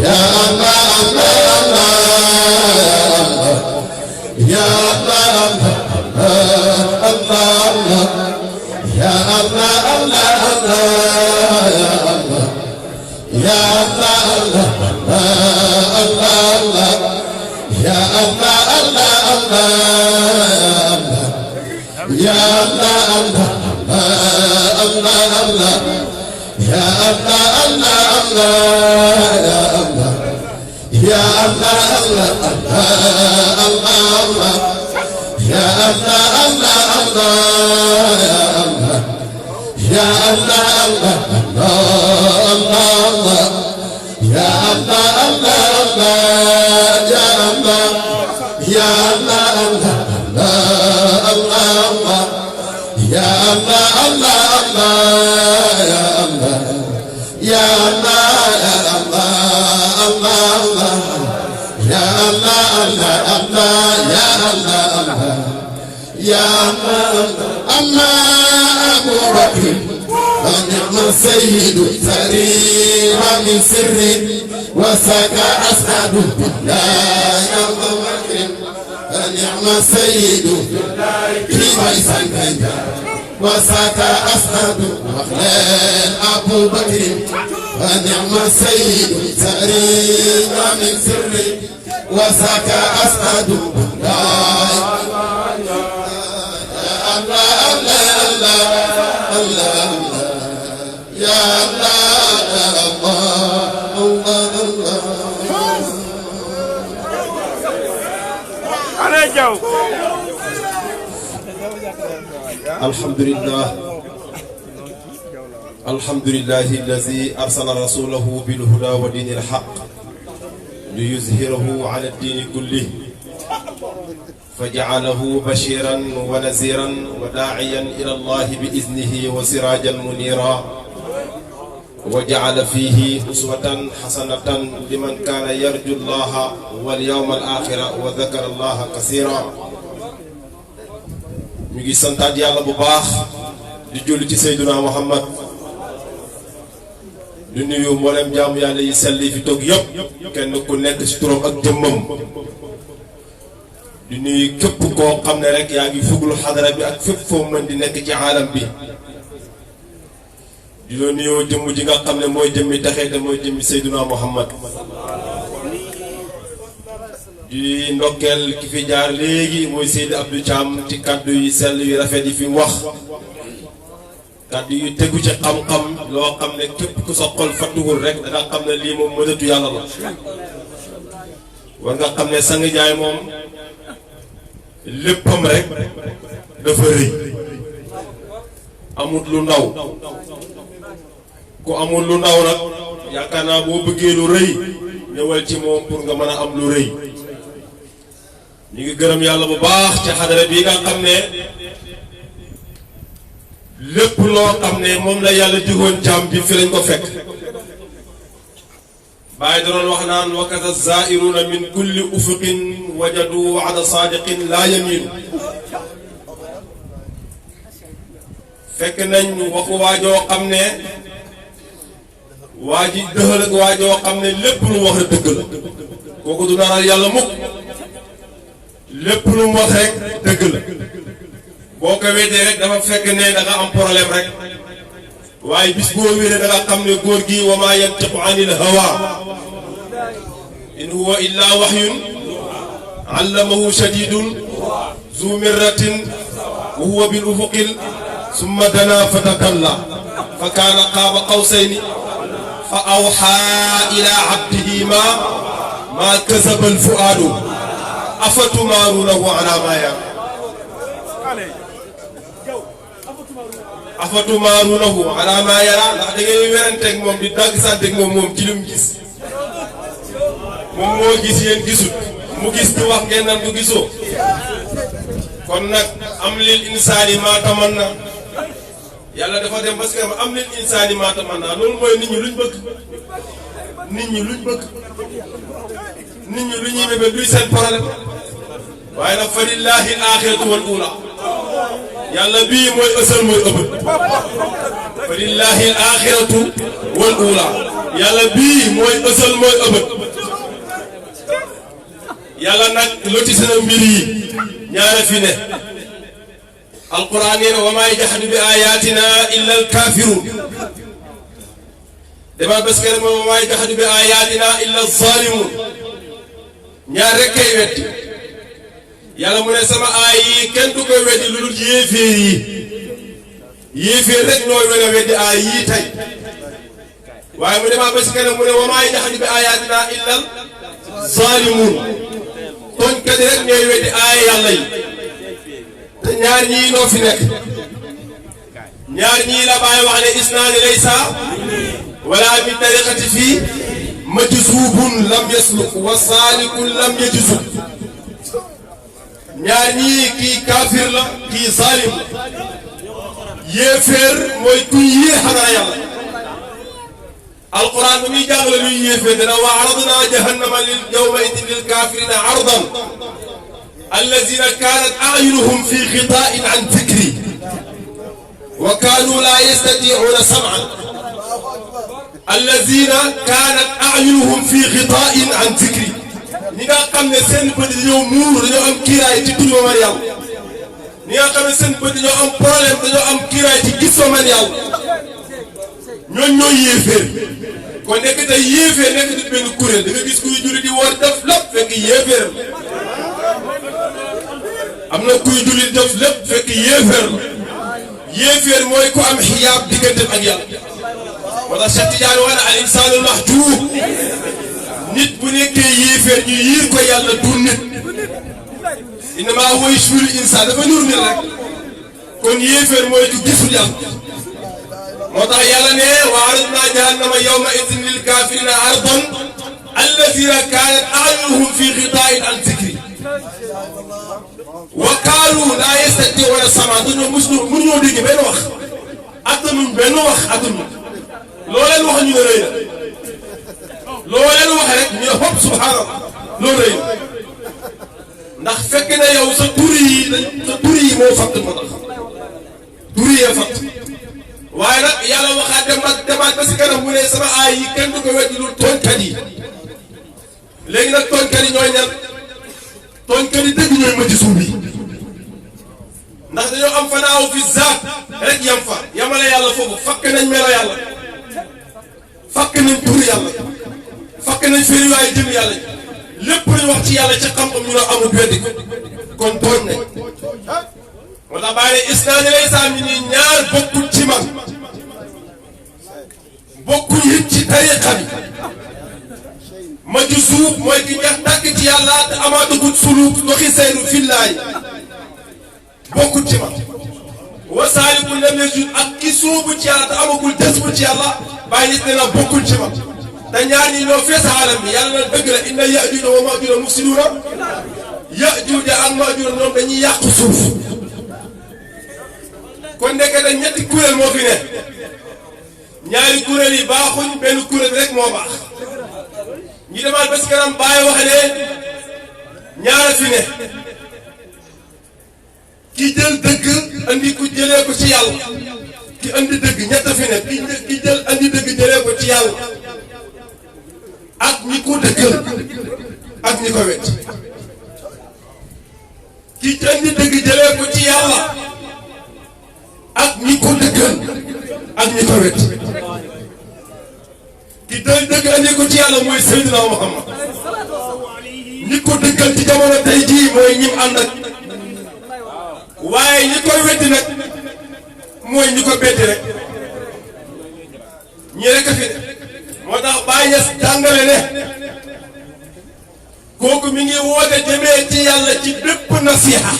يا الله يا الله الله يا الله يا الله الله يا الله يا الله الله يا الله يا الله الله يا الله يا الله الله يا الله يا الله الله يا الله يا أما أبو بكر فنعم السيد سرير من سر وسكى أسعد لا يا أبو بكر فنعم السيد في ميسان كنجا وسكى أسعد وخلال أبو بكر فنعم السيد سرير من سر وسكى أسعد لا يا الحمد لله الذي أرسل رسوله بالهدى ودين الحق ليظهره على الدين كله فجعله بشيرا ونذيرا وداعيا إلى الله بإذنه وسراجا منيرا وجعل فيه أسوة حسنة لمن كان يرجو الله واليوم الآخر وذكر الله كثيرا ميغي سانتات يالا بو باخ دي جولي سي سيدنا محمد di nuyu mboolem jaamu yàlla yi sell yi fi toog yëpp kenn ku nekk ci turam ak jëmmam di nuyu képp koo xam ne rek yaa ngi fuglu xadara bi ak fépp foo mën di nekk ci aalam bi di la nuyoo jëmm ji nga xam ne mooy jëmmi taxee te mooy jëmmi Seydina Muhammad di ndokkeel ki fi jaar léegi mooy Seydi Abdou Thiam ci kaddu yi sell yu rafet yi fi wax kaddu yu tegu ci xam-xam loo xam ne képp ku sa xol fattuwul rek da nga xam ne lii moom mënatu yàlla la war nga xam ne sang jaay moom léppam rek dafa rëy amut lu ndaw ku amul lu ndaw nag yaakaar naa boo bëggee lu rëy ñëwal ci moom pour nga mën a am lu rëy ñu ngi gërëm yàlla bu baax ci xadara bii nga xam ne lépp loo xam ne moom la yàlla digoon jaam bi fi lañ ko fekk bàyyi doon wax naan wakata zairuna min kulli ufuqin wajadu waada sadiqin laa yaminu fekk nañ waxu waajoo xam ne waa ji dëxal ak waajoo xam ne lépp lu mu wax rek dëgg la kooku du naral yàlla mukk lépp lu mu wax rek dëgg la boo ko wéetee rek dafa fekk ne da nga am problème rek waaye bis boo wéree da nga xam ne góor gi wa maa yantiqu anil hawa in huwa illa wahyun allamahu shadidun zu mirratin wa huwa bil ufuqil summa dana fatadalla fa kaana qaaba qawsayni fa awhaa ila abdihi ma kasaba al fuaadu afatumaarunahu ala ma yara afatumaarunahu ala ma yara ndax da ngay weranteeg moom di dagg santeeg moom ci li mu gis moom moo gis yéen gisut mu gis di wax ngeen naan du gisoo kon nag am lil insaani maa tamanna yàlla dafa dem parce que am lil insaani maa tamanna loolu mooy nit ñi luñ bëgg nit ñi luñ bëgg nit ñi lu ñuy bébé luy seen problème waaye nag fa lillahi al-aaxiratu wal uula yàlla bii mooy ësal mooy ëpp fa lillahi al-aaxiratu wal uula yàlla bii mooy ësal mooy ëbët yàlla nag lotise na mbir yi ñaara fi ne alquran nee na wa maa yajhadu bi ayatina illa alkafirun dama bés kere moom wa maa yajhadu bi ayatina illa alzalimun ñaar rek kay wetti yàlla mu ne sama aay yi kenn du koy weddi lu dul yéeféer yi yéeféer rek ñooy wen a weddi aay yii tey waaye mu dema bés kere mu ne wa maa yajhadu bi ayatina illa alzalimun tooñkat yi rek ñooy weddi aay yàlla yi te ñaar ñii noo fi nekk ñaar ñii la bàyyi wax ne isnaani laysa wala bi tariqati fii majzuubun lam yasluk wa saalikun lam yajzub ñaar ñii kii kaafir la kii zalim la yéeféer mooy kuy yée xanaa yàlla alquran bu muy jàngale luy yéeféer dana wa aradna jahannama lil yawma idin lil kaafirina ardan الذين كانت أعينهم في غطاء عن ذكري وكانوا لا يستطيعون سمعا الذين كانت أعينهم في غطاء عن ذكري نيغا خامن سين بët dañoo muur dañoo am kiiraay ci tudd man yàlla ñi nga xam ne seen bët dañoo am problème dañoo am kiiraay ci gis man yàlla ñooñ ñooy yéeféer kon nekk tey yéeféer nekk di benn kuréel da nga gis kuy julli di war def lépp fekk yéeféer am na kuy julli def lépp fekk yéeféer la yéeféer mooy ku am xiyaab digganteem ak yàlla wala Cheikh Tidiane wax na al insaanul mahjuub nit bu nekkee yéeféer ñu yiir ko yàlla du nit innamaa huwa yashbihul insaan dafa nur nit rek kon yéeféer mooy ku gisul yàlla moo tax yàlla ne wa aradnaa jahannama yawma idin lil kaafiriina ardan allaziina kaanat a'yunuhum fii ghitaa'in an zikri wa kaanu laa yastatii'uuna sam'an dañoo mënuñoo dégg benn wax attanuñ benn wax attanuñ loo leen wax ñu ne rëy na loo leen wax rek ñu ne hop subhaanallah loolu rëy na ndax fekk na yow sa tur yi moo fatt moo tax tur yee fatt waaye nag yàlla waxaat demaat ba si kanam mu ne sama aay yi kenn du ko weddi lu tooñkat yi léegi nag tooñkat yi ñooy ñan tooñkat yi dëgg ñooy mëcc suuf bi ndax dañoo am fanaaw fi zaat rek yam fa yamale yàlla foofu fakk nañ melo yàlla fakk nañ tur yàlla fakk nañ firi waaye jëm yàlla lépp luñ wax ci yàlla ci xam-xam ñu ne amul weddi kon tooñ nañ moo tax bàyyi ne isnaani laysa minni ñaar bokkul ci man bokkul it ci tariqa bi majzuub mooy ki ñax tàkk ci yàlla te amaatugul suluk doxi seyru fillaay bokkul ci man wa saalikun lam yajud ak ki suubu ci yàlla te amagul des bu ci yàlla bàyyi nit ne la bokkul ci man te ñaar ñi ñoo fees aalam bi yàlla na dëgg la inna ya'juuja wa ma'juuja mufsiduuna ya'juuja ak ma'juuja ñoom dañuy yàq suuf kon ndekete ñetti kuréel moo fi ne ñaari kuréel yi baaxuñ benn kuréel rek moo baax ñi demaat ba si kanam bàyyi wax ne ñaara fi ne ki jël dëgg andi ko jëlee ko ci yàlla ki andi dëgg ñett fi ne ki jël andi dëgg jëlee ko ci yàlla ak ñi ko dëggal ak ñi ko wet ki andi dëgg jëlee ko ci yàlla ak ñi ko dëggal ak ñi ko wet ki dëgg andi ko ci yàlla mooy Seydina Muhammad ñi ko dëggal ci jamono tey jii mooy ñim ànd ak waaye ñi koy weddi nag mooy ñi ko beddi rek ñi rek a fi moo tax Baay Ñas jàngale ne kooku mi ngi woote jëmee ci yàlla ci bépp nasiha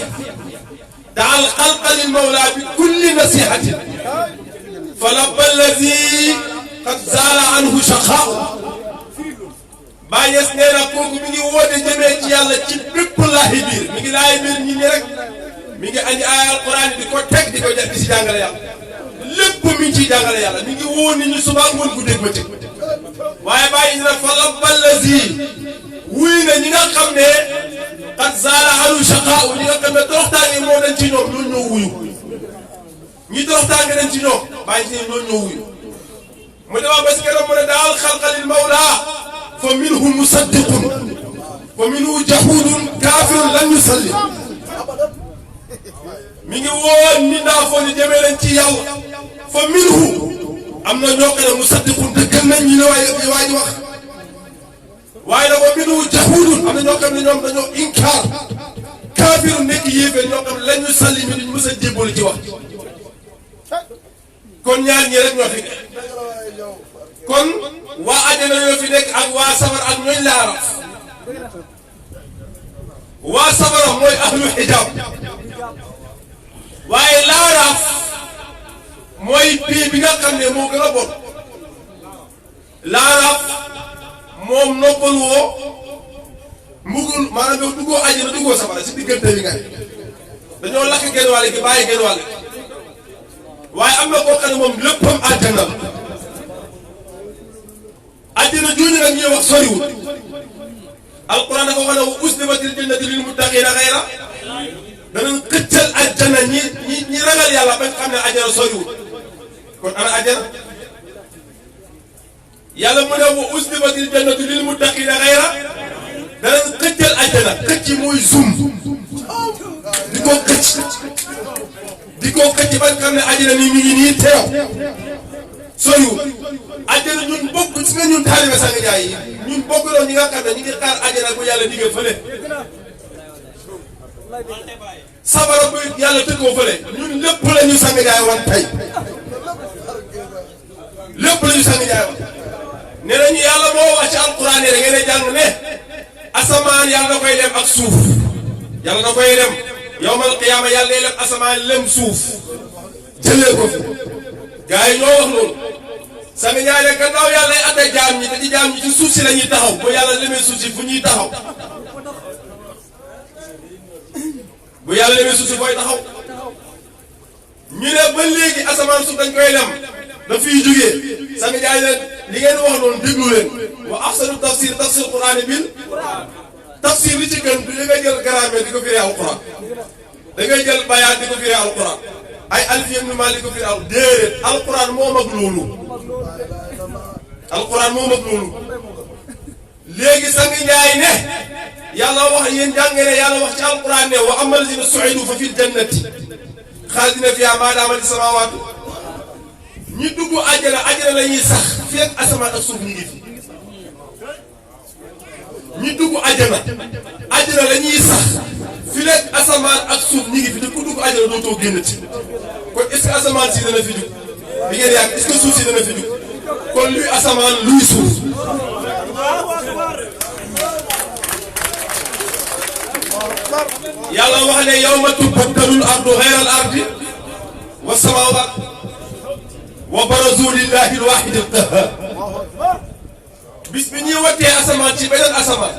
daal xalqa lil mawla bi kulli nasihatin fa labba allazi qad zaala anhu shaqaa Baay Ñas nee na kooku mi ngi woote jëmee ci yàlla ci bépp laahi biir mi ngi laahi biir ñi rek mi ngi andi ay alquran di ko teg di ko jàpp di si jàngale yàlla lépp mi ngi ciy jàngale yàlla mi ngi woo nit ñi suba ngoon ku dégg ba teg waaye bàyyi na fa labba allazi wuy na ñi nga xam ne qad zaala anhu shaqaa ñi nga xam ne toroxtaange moo dañ ci ñoom ñoo ñoo wuyu ñi toroxtaange dañ ci ñoom bàyyi ci ñoo ñoo wuyu mu dema ba si kanam mu ne daa الخلق للمولى فمنه مصدق ومنه جحود كافر لم يسلم mi ngi woon mi ndaa foo ni demee leen ci yàlla fa minhu am na ñoo xam ne musaddiqun dëggal nañ ñi ne waa ji wax waaye nag wa minhu jahudun am na ñoo xam ne ñoom dañoo inkaar kaafiru nekk yéefee ñoo xam ne lañu salli mi duñ mës a jébbalu ci wax kon ñaar ñi rek ñoo fi nekk kon waa àjjana ñoo fi nekk ak waa safara ak ñooñ laaraf waa safara mooy ahlu xijaab waaye laaraaf mooy pii bi nga xam ne moo gën a bon laaraaf moom noppalu woo mbugul maanaam yow duggoo àjjana duggoo safara si diggante bi nga dañoo lakk genn wàll gi bàyyi genn wàll waaye am na koo xam ne moom léppam àjjana la àjjana jooju nag ñuy wax soriwul alquran dafa wax ne wa uzlifatil jannatu lil muttaqiina xayra danañ xëccal àjjana ñi ragal yàlla bañ xam ne àjjana soriwul kon ana àjjana yàlla mu ne wa uzlifatil jannatu lil muttaqiina xayra danañ xëccal àjjana xëcc muy zoom di ko xëcc bañ xam ne àjjana ni mi ngi nii teew soriwul àjjana ñun bokk ci nga ñun taalibe sang jaay yi ñun bokk loon ñi nga xam ne ñu ngi xaar àjjana bu yàlla digge fële sabara bu yàlla tëggoo fële ñun lépp la ñu sang jaay wan tey lépp la ñu sang jaay wan ne nañu yàlla moo wax ci alquran yi da ngeen a jàng ne asamaan yàlla da koy lem ak suuf yàlla da koy lem yawmal qiyaama yàlla day lem asamaan lem suuf jëlee ko fi gars yi ñoo wax loolu sang jaay ne gannaaw yàlla lay atte jaam ñi te ci jaam ñi ci suuf si la ñuy taxaw bu yàlla lemee suuf si fu ñuy taxaw bu yàlla demee suuf si fooy taxaw ñu ne ba léegi asamaan suuf dañ koy lem daf fiy jógee sang jaay leen li ngeen wax noonu déglu leen wa ahsanu tafsir tafsir quraan bil tafsir li ci gën du da ngay jël grammaire di ko firi alquran da ngay jël bayaan di ko firi alquran ay alfiya ibn Maalik di ko firi al déedéet alquran moo mag loolu alquran moo mag loolu léegi sang jaay ne yàlla wax yéen jàngee ne yàlla wax ci alquran ne wa ammal lazina su'idu fa fil jannati xaalidina fiha maa daamat samaawaatu ñi dugg àjjana àjjana la ñuy sax fii ak asamaan ak suuf ñu ngi fi ñi dugg àjjana àjjana la ñuy sax fii ak asamaan ak suuf ñu ngi fi te ku dugg àjjana dootoo génnati kon est-ce que asamaan si dana fi jug bi ngeen yàgg est-ce que suuf si dana fi jug kon luy asamaan luy suuf. yàlla wax ne yawma tubaddalul ardu ghayral ardi was samaawaat wa barazu lillahi al-waahidi al-qahhaar bis bi ñuy wattee asamaan ci beneen asamaan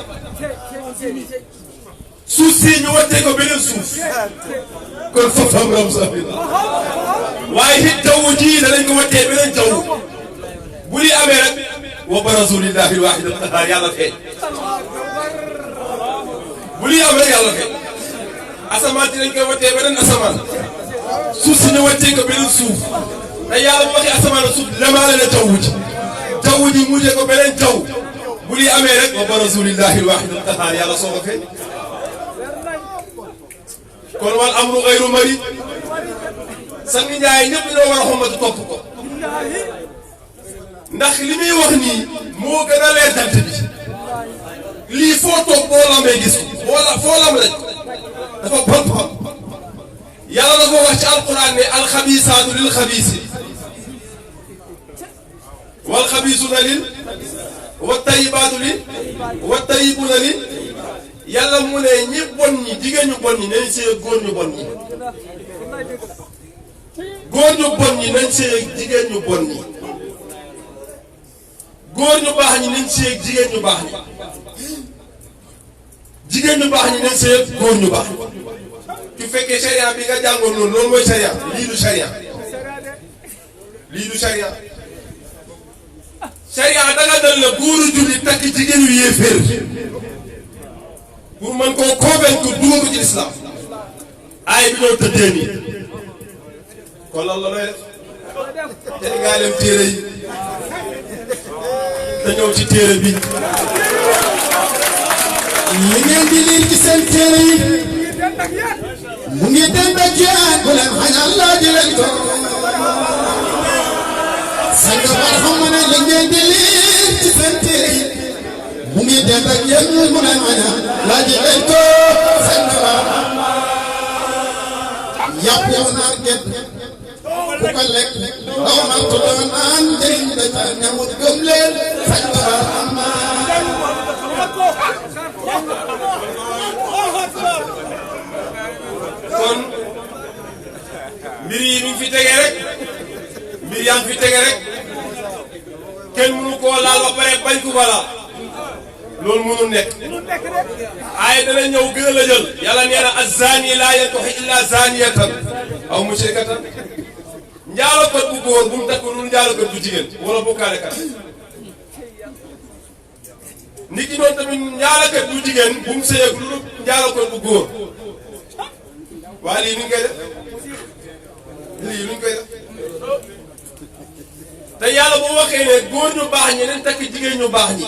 suuf si ñu wattee ko beneen suuf kon foofu am ram sax waaye it jaww ji danañ ko wattee beneen jaww bu li amee rek wa barazu lillahi al-waahidi al-qahhaar yàlla feeñ bu li am rek yàlla feeñ asamaan si dañ koy wattee beneen asamaan suuf si ñu wattee ko beneen suuf te yàlla bu waxee asamaan ak suuf lemaale na jaww ji mujjee ko beneen jaww bu li amee rek wa barazu lillahi al-waahidi al-qahhaar yàlla soo ko feeñ kon wal amru ghayru marid sang njaay ñëpp ñoo war a xomatu topp ko ndax li muy wax nii moo gën a leer jant bi lii foo toog boo lambee gis ko foo lam rek dafa bon yàlla dafa wax ci alquran ne alxabisaatu lil xabisi wal xabisuuna lil wa tayibaatu lil wa tayibuuna lil yàlla mu ne ñi bon ñi jigéen ñu bon ñi nañ sëy ak góor ñu bon ñi góor ñu bon ñi nañ sëy ak jigéen ñu bon ñi góor ñu baax ñi nañ sëy ak jigéen ñu baax ñi jigéen ñu baax ñi nañ sëy ak góor ñu baax tu fekkee sharia bi nga jàngoon noonu loolu mooy sharia lii du sharia lii du sharia sharia danga dal la góoru julli takk jigéen yu yéeféer pour mën koo convaincre dugal ko ci islam ay bi ñoo tëddee nii kon lan la looy def te ngaa dem téere yi te ñëw ci téere bi li ngeen di liir ci seen téere yi mu ngi dend ak yéen bu leen xañal laaj leen ko sang barxam ne li ngeen di liir ci seen téere yi mu ngi dend ak yéen bu leen xañal laaj leen ko sang barxam yàpp yow naar gedd ku ko lekk daw na tuddoo naan njëriñ da ca ñamut gëm leen sang barxam kon mbir yi mi ngi fi tege rek mbir yaa ngi fi tege rek kenn mënu koo laal ba pare bañ ko bala loolu mënul nekk ay dana ñëw gën a la jël yàlla nee na az-zaani laa yankihu illa zaaniyatan aw mushrikatan njaalokat bu góor bu mu takk lu njaalokat bu jigéen wala bokkaalekat nit ki noonu tamit njaalokat bu jigéen bu mu sëyeeg lu njaalokat bu góor waa lii nuñ koy def lii nuñ koy def te yàlla bu waxee ne góor ñu baax ñi nañ takk jigéen ñu baax ñi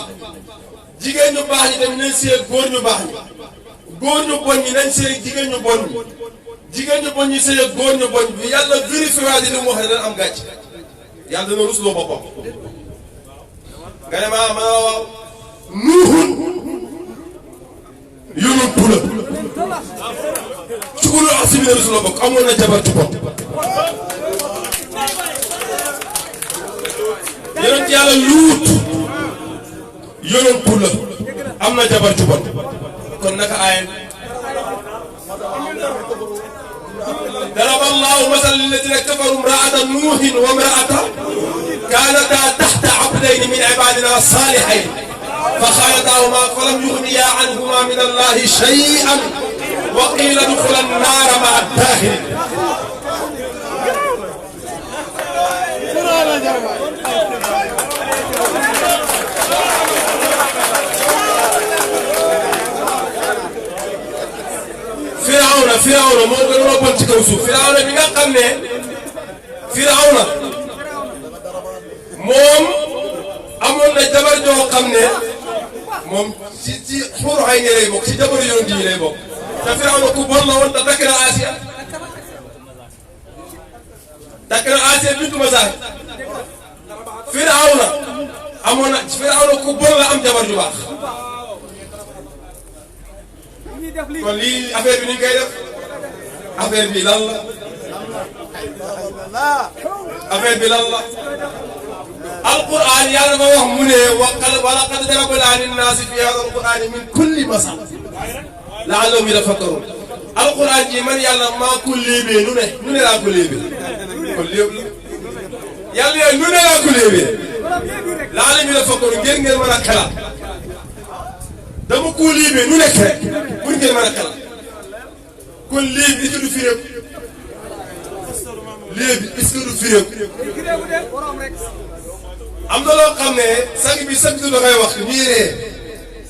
jigéen ñu baax ñi tamit nañ sëyeeg góor ñu baax ñi góor ñu bon ñi nañ sëyeeg jigéen ñu bon ñi jigéen ñu bon ñi sëyeeg góor ñu bon ñi yàlla vérifié waa di li mu wax ne dana am gàcc yàlla dana rusloo boppam nga ne maa waaw nuuxun yonent la ci ulul azmi mina rusul la bokk amoon na jabar ci bopp yonent yàlla luut yonent la am na jabar ci bopp kon naka aayeen daraba allahu masalan lilladina kafaru imraata nuuhin wa imraata kaanata taxta abdayni min ibadina salihayn fa xaanataahuma falam yuxniya anhuma min allahi shay'an wa qiila udxula annaara maa ad-daaxiliin Firawna moo gën a bon ci kaw suuf Firawna bi nga xam ne Firawna moom amoon na jabar joo xam ne moom ci xuuru ay lay bokk ci jabaru yonent yi lay bokk te Firawna ku bon la woon te takk na Asiya bintu Mazaahib Firawna ku bon la am jabar ju baax kon lii affaire bi ni ñu koy def affaire bi lan la affaire bi lan la alquran yàlla dafa wax mu ne wa laqad darabnaa linnaasi fi haadha alqurani min kulli masal la'allahum yatafakkaruun alquran ji man yàlla maa ko léebee nu ne laa ko léebee kon léeb la yàlla yooyu nu ne laa ko léebee la'allahum yatafakkaruun ngeen mën a xalaat dama ko léebee nu nekk rek pour ngeen mën a xalaat kon léegi est-ce que du firéeku léegi est-ce que du firéeku am na loo xam ne sang bi sang bi dafay wax ñuy ree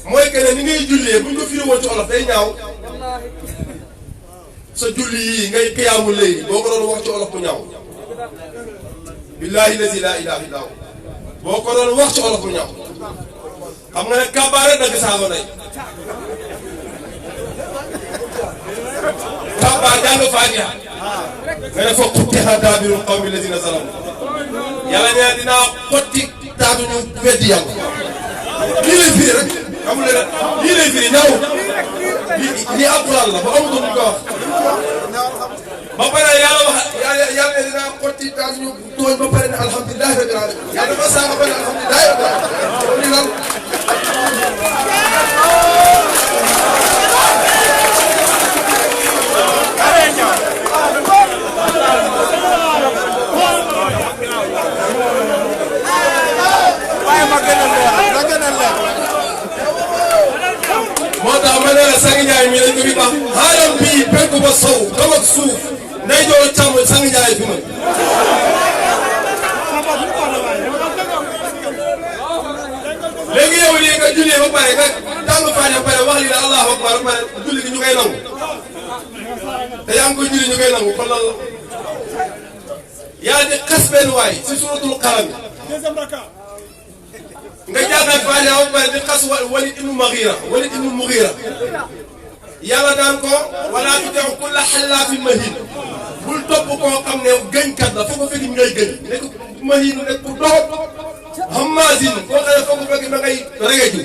mooy que ne ni ngay jullee buñ ko firé woon ci olof day ñaaw sa julli yii ngay xiyaamu léegi boo ko doon wax ci olof bu ñaaw billaahi lazi laa ilaaha illaa hu boo ko doon wax ci olof bu ñaaw xam nga ne kabaar rek dagg saago nay kabaar jàng Faatiha nga ne fa qutti'a daabirul qawmi lazina zalamu yàlla nee na dinaa xotti taatu ñu weddi yàlla lii lay firi rek amul leneen lii lay firi ñaaw lii alquran la ba amutoon ñu ko wax ba pare yàlla wax yàlla ne dinaa xotti taatu ñu tooñ ba pare ne alhamdulilah rabbil alamin yàlla dafa saaga ba ne alhamdulilah rabbil alamin lii lan moo tax ma ne la Sang Njaay mi dañ ko fi baax xaaral bii penku ba sow kaw ak suuf nday joor càmmoñ Sang Njaay bi ma léegi yow lii nga jullee ba pare nga tàng Faatiha ba pare wax lii la allahu akbar ba pare julli gi ñu koy nangu te yaa ngi koy julli ñu koy nangu kon lan la yaa di xas benn waay si suratul qalam nga jàngal Faatiha ba pare di xas Walid ibnu Mughira yàlla daan ko wala tuti' kulla hallaafin mahiin bul topp koo xam ne gëñkat la foo ko fekk ngay gëñ nekk mahiin nekk ku doxat hammaazin koo xam ne foo ko fekk ba ngay regeju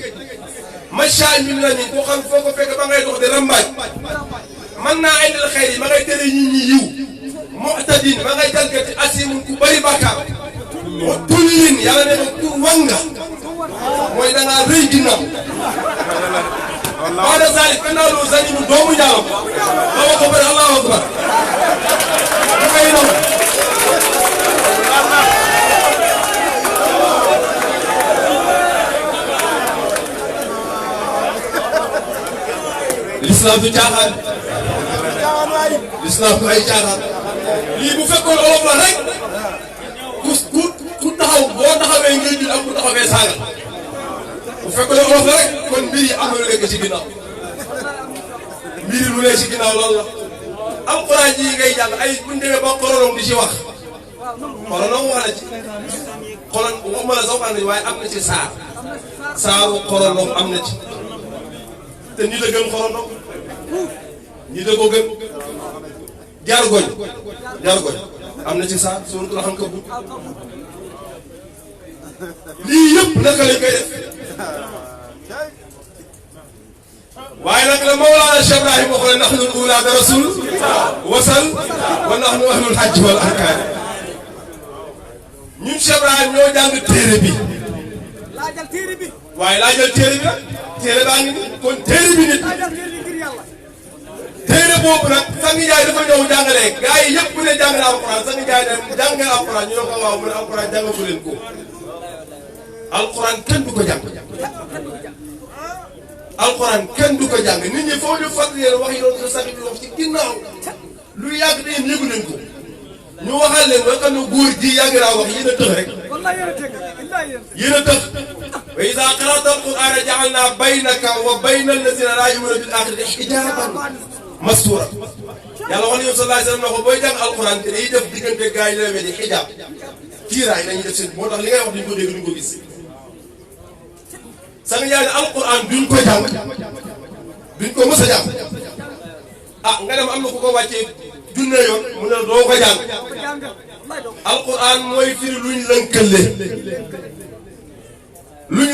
mashaa'in binamiim koo xam foo ko fekk ba ngay dox di rambaaj mën naa indil xayr yi ma ngay tere nit ñi yiw mu'tadin ma ngay jalgati asimun ku bëri bàkkaar wa tullin yàlla ne ko ku wanga mooy da ngaa rëy ginnaaw baada zalik gannaaw loolu zanimu doomu njaaram ba wax ko bëri allahu akbar da ngay noonu l'islam du caaxaan l'islam du ay caaxaan lii bu fekkoon olof la rek ku taxaw boo taxawee ngay jul ak ku taxawee saaga bu fekkoon olof la rek kon mbir yi am na lu nekk ci ginnaaw mbir yi lu nekk ci ginnaaw loolu la alxuraan ji ngay jàng ay buñ demee ba xorolom di ci wax xorolom wax na ci xolon waxuma la sax wax nañ waaye am na ci saaru xorolom am na ci te nit a gën xorolom nit a ko gën jargoñ am na ci suuratul Ankabut lii yëpp naka lañ koy def waaye nag la Mawlaana Cheikh Ibrahim waxoon ne nahnu al-uulaa bi rasul wasal wa nahnu ahlul hajj wal arkaan ñun Cheikh Ibrahim ñoo jàng téere bi waaye laa jël téere bi nag téere baa ngi nii kon téere bi nit téere boobu nag Sang Njaay dafa ñëw jàngalee gars yi yëpp bu ne jàng na alquran Sang Njaay dem jàng na alquran ñu ne ko waaw mu ne alquran jàngagu leen ko alquran kenn du ko jàng alquran kenn du ko jàng nit ñi foo ñu fàttali leen wax yi doon sa sax bi wax ci ginnaaw lu yàgg te yéen yëgu leen ko ñu waxal leen ba xam ne góor gi yàgg naa wax yéen a tëx rek yéen a tëx wa izaa qara'ta al-qur'aana ja'alnaa baynaka wa bayna allaziina laa yu'minuuna bil aaxirati hijaaban mastuura yàlla wax na yow sallallahu alayhi wa sallam ne ko booy jàng alquran te day def diggante gars yi la di xijaab kiiraay dañuy def seen moo tax li ngay wax duñ ko dégg duñ ko gis Sang Njaay ne alquran duñ ko jàng duñ ko mës a jàng ah nga dem am na ku ko wàccee junne yoon mu ne doo ko jàng alquran mooy firi luñ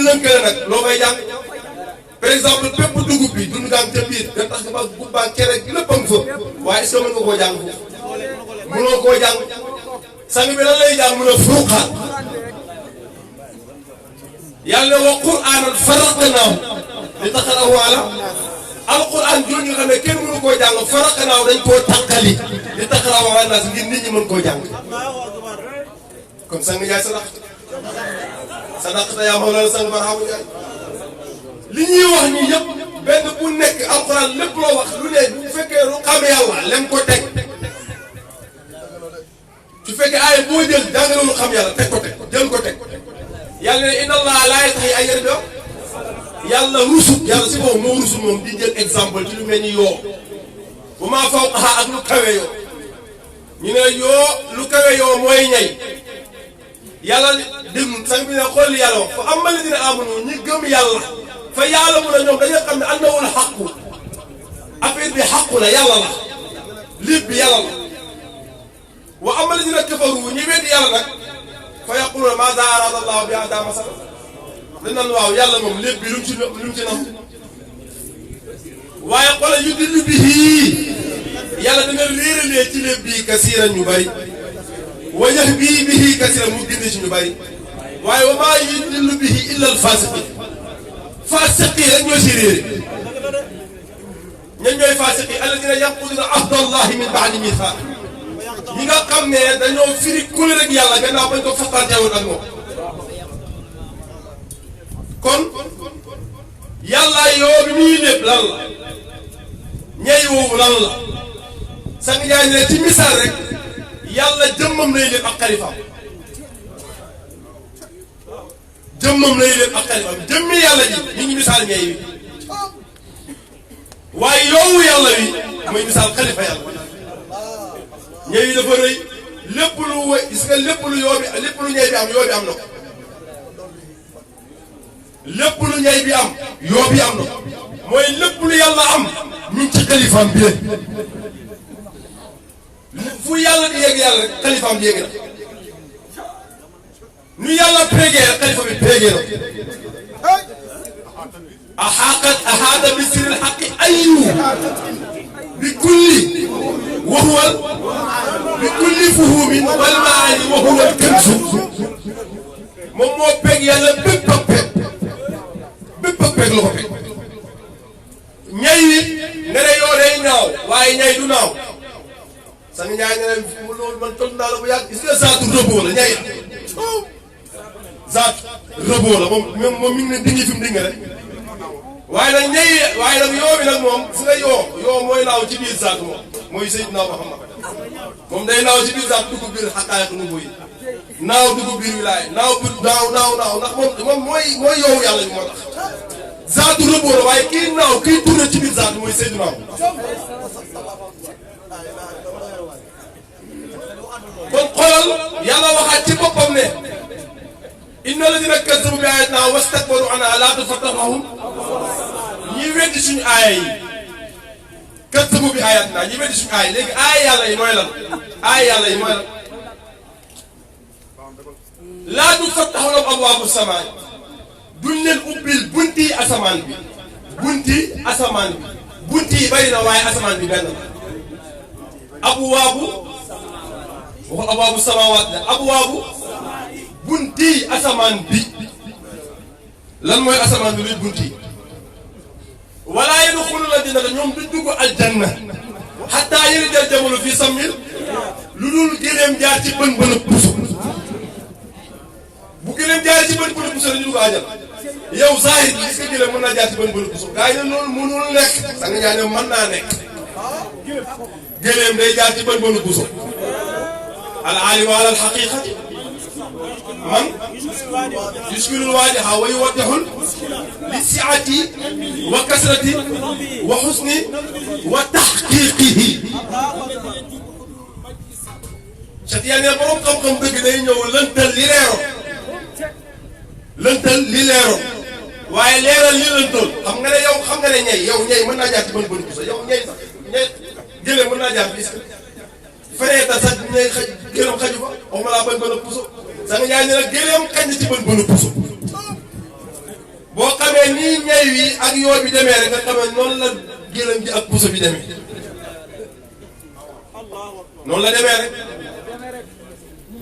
lënkale nag loo koy jàng par exemple pépp dugub bi dund gaam ca biir nga tax ba gubbaa kere lépp a ngi fa waaye est-ce que mën nga koo jàng foofu mënoo koo jàng sang bi lan lay jàng mu ne furqaan yàlla ne wa qur'aanan faraqnaahu li taqra'ahu ala alquran jooju nga xam ne kenn mënu koo jàng faraqnaahu dañ koo tàqali li taqra'ahu ala naas ngir nit ñi mën koo jàng kon Sang Njaay sadaqta yaa mawlaana sang Barhaamu Njaay li ñuy wax nii yëpp benn bu nekk alquran lépp loo wax lu ne bu fekkee lu xam yàlla lem ko teg su fekkee aaya boo jël jàngale lu xam yàlla teg ko teg jël ko teg yàlla ne inna allaha laa yastaxyi an yadriba yàlla rusut yàlla si boobu moo rusut moom di jël exemple ci lu mel ni yoo bu maa fawqaha ak lu kawe yoo ñu ne yoo lu kawe yoo mooy ñay yàlla déglu sang bi ne xool yàlla wax fa amma alladina amanu ñi gëm yàlla fa yàlla mun a ñoom dañoo xam ne annawul xaqu affaire bi xaqu la yàlla la lépp bi yàlla la wa amma alladina kafaru ñi weddi yàlla nag fa yaquluna maza arada allahu bi hada masala dañ naan waaw yàlla moom lépp bi lu mu ci nam waaye xoolal yudillu bihi yàlla dana réeralee ci lépp bii kasiiran ñu bari wa yahdi bihi kasiiran mu gindi ci ñu bari waaye wa maa yudillu bihi illa al-faasiqiin faasiqiin rek ñoo si réere ñan ñooy faasiqiin alladina yanquduuna ahda allahi min ba'di miisaaq ñi nga xam ne dañoo firi kule rek yàlla gannaaw bañ ko faxtanteewoon ak moom kon yàlla yoo bi muy lépp lan la ñey woowu lan la Sang Njaay ne ci misaal rek yàlla jëmmam lay lépp ak xalifaam jëmmam lay lépp ak xalifaam jëmmi yàlla ji ñu ngi misaal ñey wi waaye yoowu yàlla wi mooy misaal xalifa yàlla ñey wi dafa rëy lépp lu wë gis nga lépp lu yoo bi lépp lu ñey bi am yoo bi am na ko lépp lu ñay bi am yoo bi am na mooy lépp lu yàlla am ñu ngi ci xalifaam bi fu yàlla di yegg yàlla rek xalifaam bi yegg na nu yàlla péegee rek xalifa bi péegee na أحاط بسر الحق أيوه بكل وهو بكل فهوم والمعاني وهو الكنز moom moo peeg yàlla bépp ak peeg la ko peeg ñay wi nga ne yoo day naaw waaye ñay du naaw sax ñaay ne leen loolu man toll naa la bu yàgg gis nga zaatu rëboo la ñay zaatu rëboo la moom mi ngi ne dingi fi mu dinga rek waaye nag ñay waaye nag yoo bi nag moom su nga yoo mooy naaw ci biir zaatu moom mooy Seydina Muhammad moom day naaw ci biir zaatu dugg biir xaqaayatu nu boyi naaw dugg biir wilaay naaw ndax moom mooy yow yàlla bi moo tax zaatu rëboo la waaye kii naaw kii tourné ci biir zaatu mooy Seydina kon xoolal yàlla waxaat ci boppam ne inna alladina kazzabu bi ayatina wastakbaru anha laa tufattahu lahum ñi weddi suñu aaya yi kazzabu bi ayatina ñi weddi suñu aaya yi léegi aaya yàlla yi mooy lan aaya yàlla yi mooy lan laa tufattahu lahum abwaabu samaa duñ leen ubbil bunti asamaan bi bunti yi bari na waaye asamaan bi benn abwaabu waxul abwaabu samaawaat la abwaabu bunti asamaan bi lan mooy asamaan bi luy bunti wala yadxuluuna al-jannata ñoom duñ dugg aljanna xataa yalija al-jamalu fi sammil lu dul gëléem jaar ci bën bën a puso bu gëléem jaar ci bën bën a puso dañu dugg àjjana yow zahir bi est-ce que gëléem mën naa jaar ci bën bën a puso gaa yi ne loolu mënul nekk da nga ñaan ne mën naa nekk gëléem day jaar ci bën bën a puso al-aalimu ala al-haqiiqati man yuskilul waadiha wa yuwaddihul li siati wa kasrati wa xusni wa taxqiqihi Cheikh ne borom xam-xam dëgg day ñëw lëntal li leero waaye leeral li lëntoon xam nga ne yow xam nga ne ñay mën naa jaar ci bën bën puso yow ñay sax ñay gëléem mën naa jaar bis fereeta sax ñay gëléem xaju fa waxuma laa bën bën a puso sax nga ñaay ne la gëléem xañ na ci bën bën a puso boo xamee nii ñay wi ak yoo bi demee rek nga xamee noonu la gëléem ji ak puso bi demee noonu la demee rek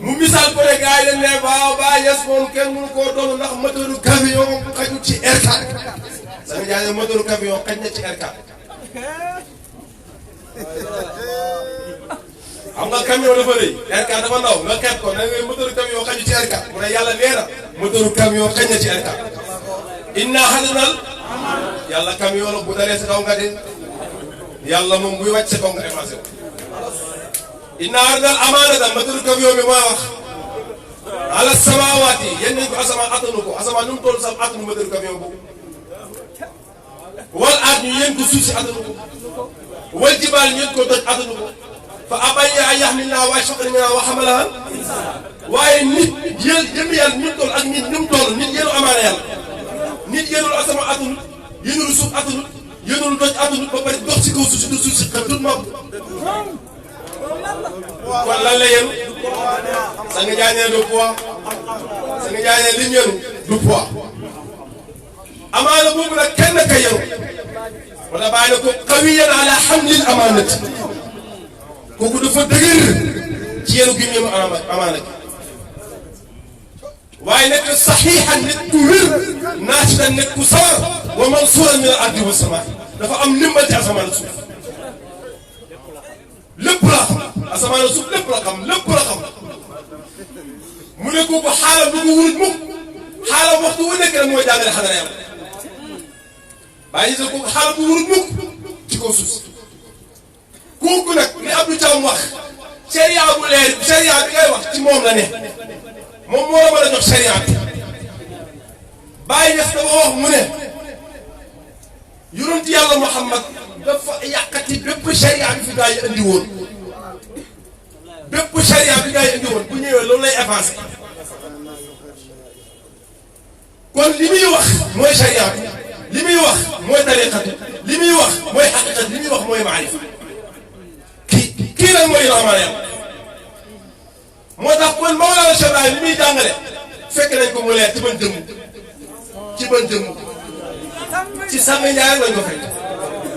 mu misaal ko ne gars yi dañ ne ba yes moom kenn mënu koo doon ndax moteuru camion xaju ci R4 sax nga ñaay ne moteuru camion xaj na ci R4 xam nga camion dafa rëy R4 dafa ndaw nga xeeb ko da ngay moteuru camion xaju ci R4 mu ne yàlla nee na moteuru camion xaj na ci R4 inna xalinal yàlla camion la bu dalee sa kaw nga de yàlla moom buy wàcc sa kaw nga effacé ko inna xalinal amaanata moteuru camion bi mooy wax ala samawaati yéen nañ ko asamaan attanu ko asamaan nu mu toll sax attanu moteuru camion boobu wal aat ñu yéen ko suuf si attanu ko wal jibaal ñu yéen ko doj attanu ko fa abayna an yaxmilnahaa wa ashfaqna minhaa wa hamalahaa waaye nit jëmmi yàlla nit toll ak nit ni mu toll nit yéenu amaana yàlla nit yéenul asamaan attanut yéenul suuf attanut yéenul doj attanut ba pare dox si kaw suuf si du suuf si xam tut moom kon lan la yéenu sa nga jaanee du poids sa nga jaanee li ñeenu du poids amaana boobu nag kenn ka yéenu wala bàyyi na ko qawiyan ala hamlil amaanati kooku dafa dëgër ci yéen gi ñëw amaana gi waaye nekk saxiixan nit ku wér naatitan nit ku sawar wa mansuuran min al ardi wa samaa dafa am ndimbal ci asamaan ak suuf lépp la xam asamaan ak suuf lépp la xam mu ne kooku xaalam du ko wurut mukk xaalam waxtu wu nekk rek mooy jàngale xadara yàlla bàyyi sa kooku xaalam du wurut mukk ci kaw suuf si kooku nag li Abdou Thiam wax sharia bu leer sharia bi ngay wax ci moom la ne moom moo la mën a jox sharia bi bàyyi ñes dafa wax mu ne yonent yàlla Muhammad dafa yàqati bépp sharia bi fi gaa yi andi woon bépp sharia bi gaa yi andi woon bu ñëwee loolu lay avancé kon li muy wax mooy sharia li muy wax mooy tariqatu li muy wax mooy xaqiqat li muy wax mooy maarifa kii nag mooy rahmaan yàlla moo tax kon Mawlana Cheikh Ibrahim li muy jàngale fekk nañ ko mu leer ci ban jëmm ci sàmmi ñaar lañ ko fekk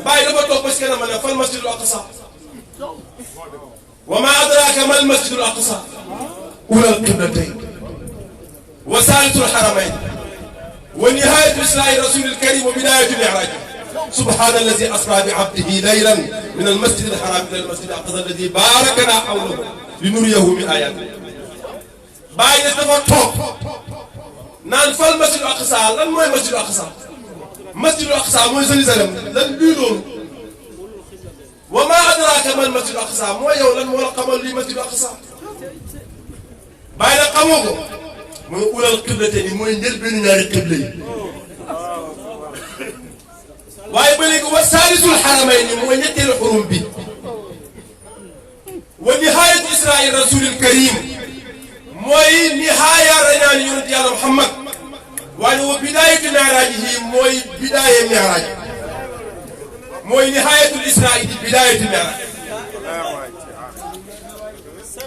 bàyyi dafa toog ba si kanam ne fal masjidul aqsa wa ma adraka mal masjidul aqsa ulal qiblatayn wa saalisul haramayn wa nihayatu islaahi rasulil karim wa bidayatu mi'raj subhana allazi asra bi abdihi laylan min al masjidil haram ila al masjidil aqsa allazi barakna hawlahu linuriyahu min ayatina bàyyi dafa toog naan fal masjidul aqsa lan mooy masjidul aqsa masjidul aqsa mooy Jérusalem lan luy loolu wa ma adraka mal masjidul aqsa mooy yow lan moo la xamal lii masjidul aqsa bàyyi nag xamoo ko mooy ulal qiblatayni mooy njëlbeenu ñaari qibla yi waaye ba léegi wa saalisul haramayni mooy ñetteelu xurum bi wa nihayatu israil rasulil karim mooy nihaaya rañaan yonent yàlla Muhammad waaye wa bidaayatu mi'raajihi mooy bidaaye mi'raaj mooy nihaayatul israa'i di bidaayatu mi'raaj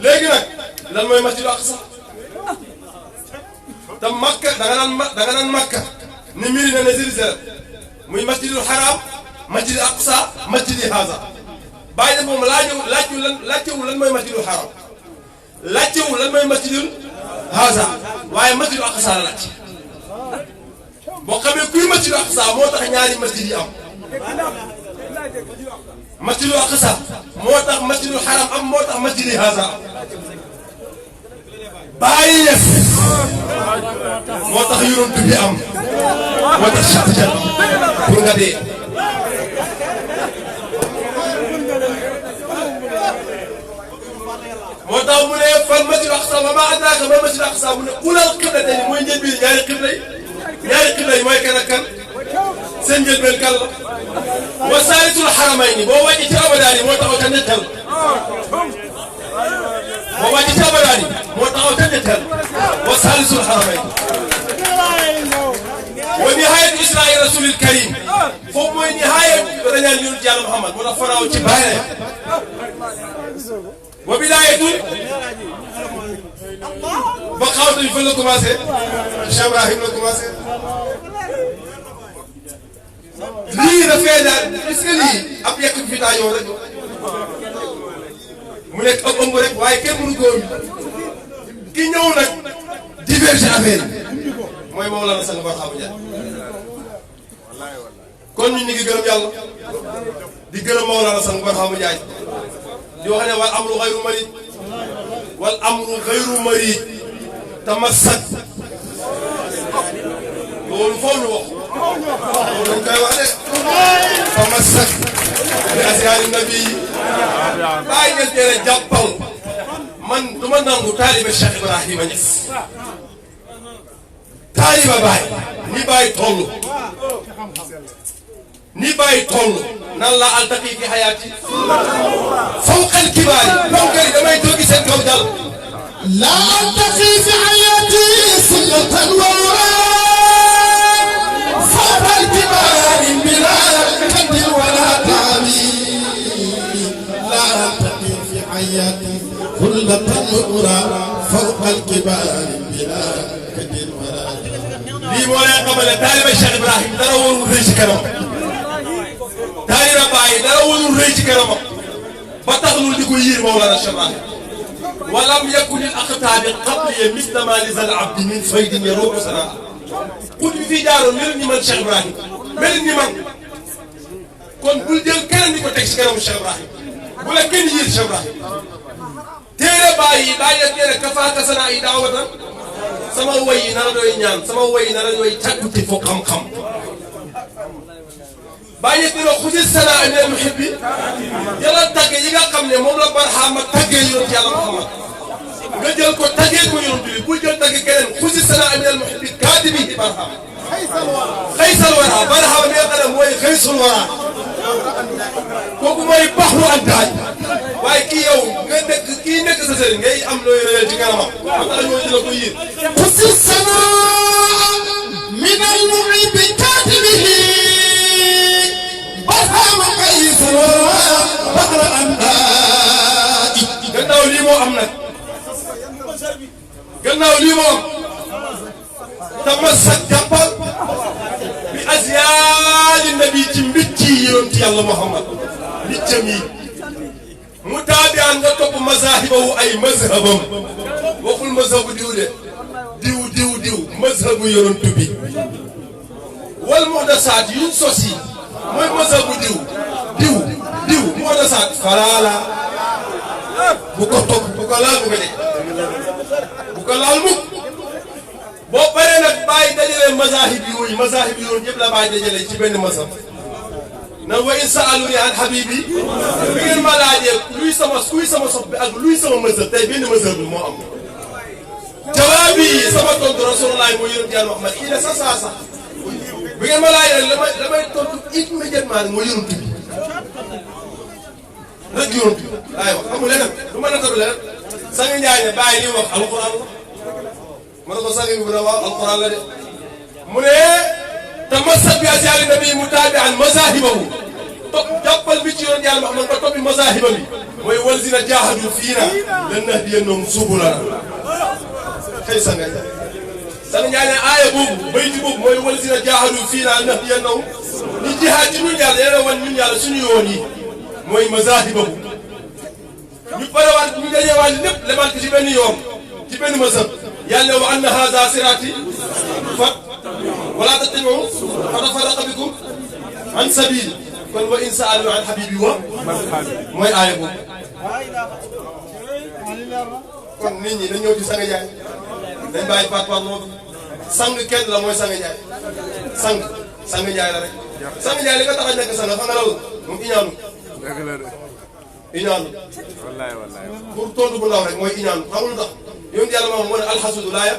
léegi nag lan mooy masjidul aqsa te Makka danga naan Makka ni mbiri na ne Jérusalem muy masjidul haram masjidul aqsa masjidi haza bàyyi na moom laajtewul lan mooy masjidul haram laajtewul lan mooy masjidul haza waaye masjidul aqsa la laaj boo xamee kuy masjidul aqsa moo tax ñaari masjid yi am masjidul aqsa moo tax masjidul haram am moo tax masjidi haza am bàyyi def moo tax yonent bi am moo tax Cheikh Tidiane pour nga dee moo tax mu ne fal masjidul aqsa wa ma adraka mal masjidul aqsa mu ne ulal qiblatayni mooy njëlbeen ñaari qibla yi mooy kan ak kan seen njëlbeen kan la wa saalisul haramayni boo wàcc ci abadaani moo taxaw ca ñetteel boo wàcc ci abadaani moo taxaw ca ñetteel wa saalisul haramayni wa nihayatu isra'i rasulil karim foofu mooy nihaayatu rañaan yonent yàlla Muhammad moo tax faraaw ci bàyyi wa bidaayatu ba xaw tamit fan la commencé Cheikh Ibrahim la commencé lii dafay daal est-ce que lii ab yekk fi taajoo rek mu nekk ab ëmb rek waaye kenn mënu ko ki ñëw nag diverger affaire yi mooy Mawlana Sang Barhama Ndiaye kon ñu ngi gërëm yàlla di gërëm Mawlana Sang Barhama Ndiaye di wax ne wal amru xayru marid wal amru xayru marid tamassak loolu foofu lu wax loolu dañ koy wax de tamassak bi asyaari nabi bàyyi ngeen teel a jàppal man du ma nangu taaliba Cheikh Ibrahima Niass taaliba Baay ni Baay toll ni Baay toll nan la altaqi fi xayaati fawqal kibaari bonkari damay jógi seen kaw dal la altaqi fi xayaati sunnatan wa fawqal kibaari bila kaddin wala taami la altaqi fi xayaati sunnatan wa fawqal kibaari bila kaddin wala lii moo leen xamal ne taaliba Cheikh Ibrahim dara warul rëy ci kanam taaliba Baay dara warul rëy ci kanamam ba tax lu di ko yiir Mawlana Cheikh Ibrahim walam yakun lil aqtaabi qabliya misla ma li zal abdi min faydin yaruuhu sanaa xut bi fii jaaroon mel ni man Cheikh Ibrahim mel ni man kon bul jël keneen di ko teg ci kanamu Cheikh Ibrahim bu la kenn yiir Cheikh Ibrahim téere Baay yi bàyyi la téere kafaaka sanaa yi daawatan sama woy yi nara doy ñaan sama woy yi nara doy càggute fo xam-xam bàyyi dina xusi sanaa minal muhibbi jëlal tagge yi nga xam ne moom la Barhama taggee yonent yàlla Muhammad nga jël ko taggee ko yonent bi bul jël tagge keneen xusi sanaa minal muhibbi kaadibihi Barhama xaysal wara Barhama mi nga xam ne mooy xaysul wara kooku mooy baxru antaaj waaye kii yow nga nekk kii nekk sa sëriñ ngay am looy réer ci kanamam am na ñoo dina ko yiir xusi sanaa lii moom dama sax jàppal bi asyaali nabi ci mbicci yonent yàlla Muhammad mbiccam yi mu taabiyaan nga topp mazaahibahu ay mazhabam waxul mazhabu diw de diw mazhabu yonent bi wal muhdasaat yuñ sos yi mooy mazhabu diw muhdasaat falaala bu ko topp bu ko laal bu ko laal mukk boo paree nag bàyyi dajale mazahib yooyu yëpp la bàyyi dajale ci benn mazhab na wa in saaluni an habibi bi ngeen ma laajee kuy sama sopp bi ak luy sama mazhab tey benn mazhab bi moo am jawaab yi sama tontu rasulullah mooy yonent yàlla Muhammad kii ne sax bi ngeen ma laajee damay tontu immédiatement mooy yonent bi rek yonent bi aywa amul leneen du ma nataru leneen sangi Njaay ne bàyyi li wax alquran la ma ne ko sangi bi bu ne waaw alquran la de mu ne tamassak bi asyaali nabi mutaabi'an mazaahibahu topp jàppal bi ci yoon yàlla Muhammad nga toppi mazaahiba bi mooy walzina jaahadu fiina lanahdiyannahum subulana xëy sangi Njaay ne aaya boobu bayti boobu mooy walzina jaahadu fiina lanahdiyannahum ñi jihaad ci ñun yàlla yéen a wan ñun yàlla suñu yoon yi mooy mazaahibahu ñu parewaat ñu dajewaat lépp lemaat ko ci benn yoon ci benn mazhab yàlla wa anna haza siraati wala tattabi'u fatafarraqa bikum an sabil kon wa in sa'alu an habibi wa mooy aaya boobu kon nit ñi dañ ñëw ci Sang Njaay dañ bàyyi parparloo bi sang kenn la mooy Sang Njaay sang Njaay la rek Sang Njaay li nga tax a nekk sang xam nga loolu moom iñaanu wallaay pour tontu bu ndaw rek mooy iñaanu xamul ndax yoon yàlla moom moo ne alxasudu laaya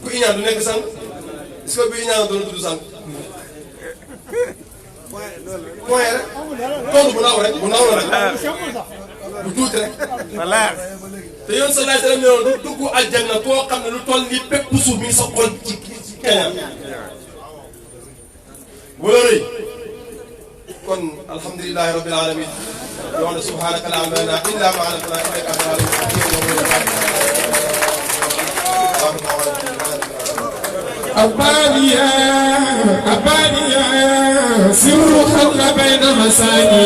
ku iñaan du nekk sang est-ce que bi iñaan doon tudd sang point rek tontu bu ndaw rek bu ndaw la rek bu tuuti rek te yoon sa laaj dara ne du dugg aljanna koo xam ne lu toll ni bépp suuf mi ngi sa xol ci keñam wala rëy kon alhamdulillahi rabbil alamin yoon subhanaka la ilma lana illa ma 'allamtana innaka antal alimul hakim أبانيا سر خلق بين مساني